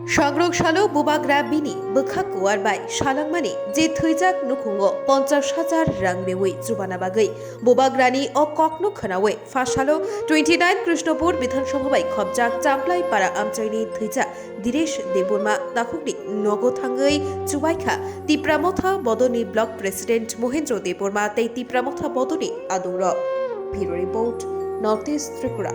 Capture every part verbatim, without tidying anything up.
Sangrok salo bubagra bini bwkha kuwar bai salangmani je thwijak nukhungo ponchash hajar rang rewi chubana bagwi bubagrani o kokno khwnawi pha salo twenty nine Krishnapur Bidhan Sabha bai khopjak Champlai para amchaini thwijak Diresh Debbarma takhukni nogo thangwi chubaikha Tipra Motha Bodolni Block President Mohendro Debbarma tei Tipra Motha Bodolni adungrok. Bureau Report, North East Tripura.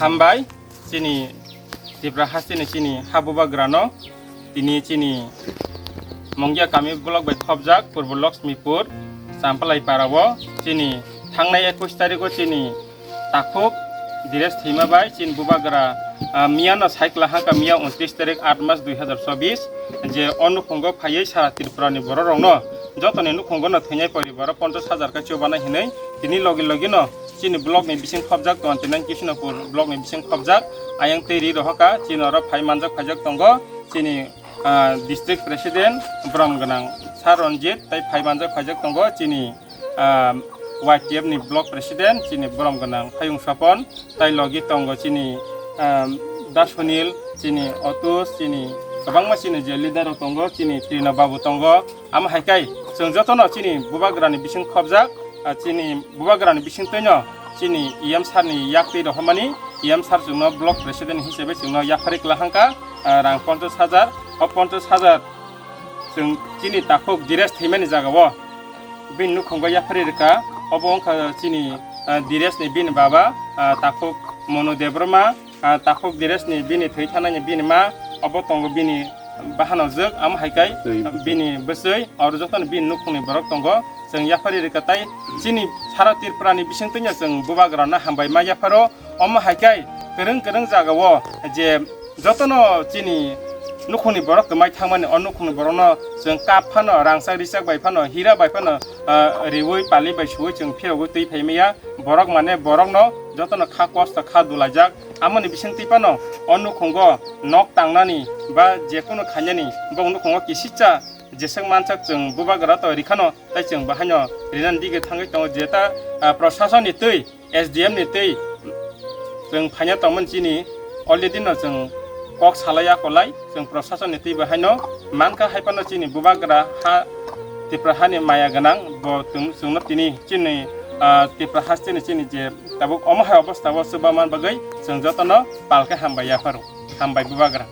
Hambai, chini Tipra hasteni chini ha bubagrano, tini chini Mongya kami block bai khopjak Purbo Lakshmipur, Champlai parao, chini thangnai ekush tarikh o chini takhuk Diresh thwima bai chini bubagra, ah, miyano saikla haka miya untrish tarikh aat mas dui hazar chobbish je o nukhungo phaiwi sara Tripurani bororokno jotoni nukhungono thwinai poribar o ponchash hajar khe chubana hinwi tini logi logino chini blockni bising khopjak tongo, tini Kishnapur blockni bising khopjak ayang tei ri rohoka chini oro phai manjak phaijak tongo chini, ah, district president borom gwnang Sir Ranjit tei phai manjak phaijak tongo chini, ah, Y T F ni block president chini borom gwnang Phayung Sopon tei logi tongo chini, ah, Da Sunil, chini Otus, chini kwbangma chini je leader rok tongo, chini Trino Babu tongo, amo hai khe chwng jotono chini bubagrani bising khopjak, ah, chini bubagrani bising twino chini E M sir ni yak twi rohormani, E M sir chwngno block president hisabe chwngno yapharwi kwlahangkha, ah, rang ponchash hajar, o ponchash hajar chwng chini takhuk Diresh thwimani jagao bini nukhungo yapharwi rwkha, obo wngkha chini, ah, Diresh ni bini baba, ah, takhuk Monu Debbarma, ah, takhuk Diresh ni bini thwi thanani bini ma, obo tongo bini bahanojwk, amo hai khe bini bwswi, oro jotono bini nukhungni borok tongo. Chwng yapharwi rwkha tei chini sara Tripura ni bising twino chwng bubagrano hambai ma yapharo. Omo hai khe kwrwng kwrwng jagao je jotono chini nukhungni borok kwmai thangmani, o nukhungni borokno chwng kap phano, rangchak richak bai phano, hira bai phano, ah, riwi pali bai suwi chwng phirogwi twi phai maya. Borok mane borokno jotono kha kosto kha dulaijak. Amoni bising twi phano o nukhungo nok tangnani ba je kunu khainani bo nukhungo kisisa jeswk mansak chwng bubagra to rikhano, tai chwng bahaino rinani dige thangwi tongo. Jeta, ah, proshasonni twi, S D M ni twi chwng phaina tongmani chini already no chwng kok salai ya kolai, chwng proshasonni twi bahaino mankha, hai phano chini bubagra ha Tipra hani maya gwnang bo chwng, chwngno tini chini, ah, Tipra hasteni chini je tabuk omo hai obostha o chuba man bagwi chwng jotono palkhe hambai yapharo, hambai bubagra.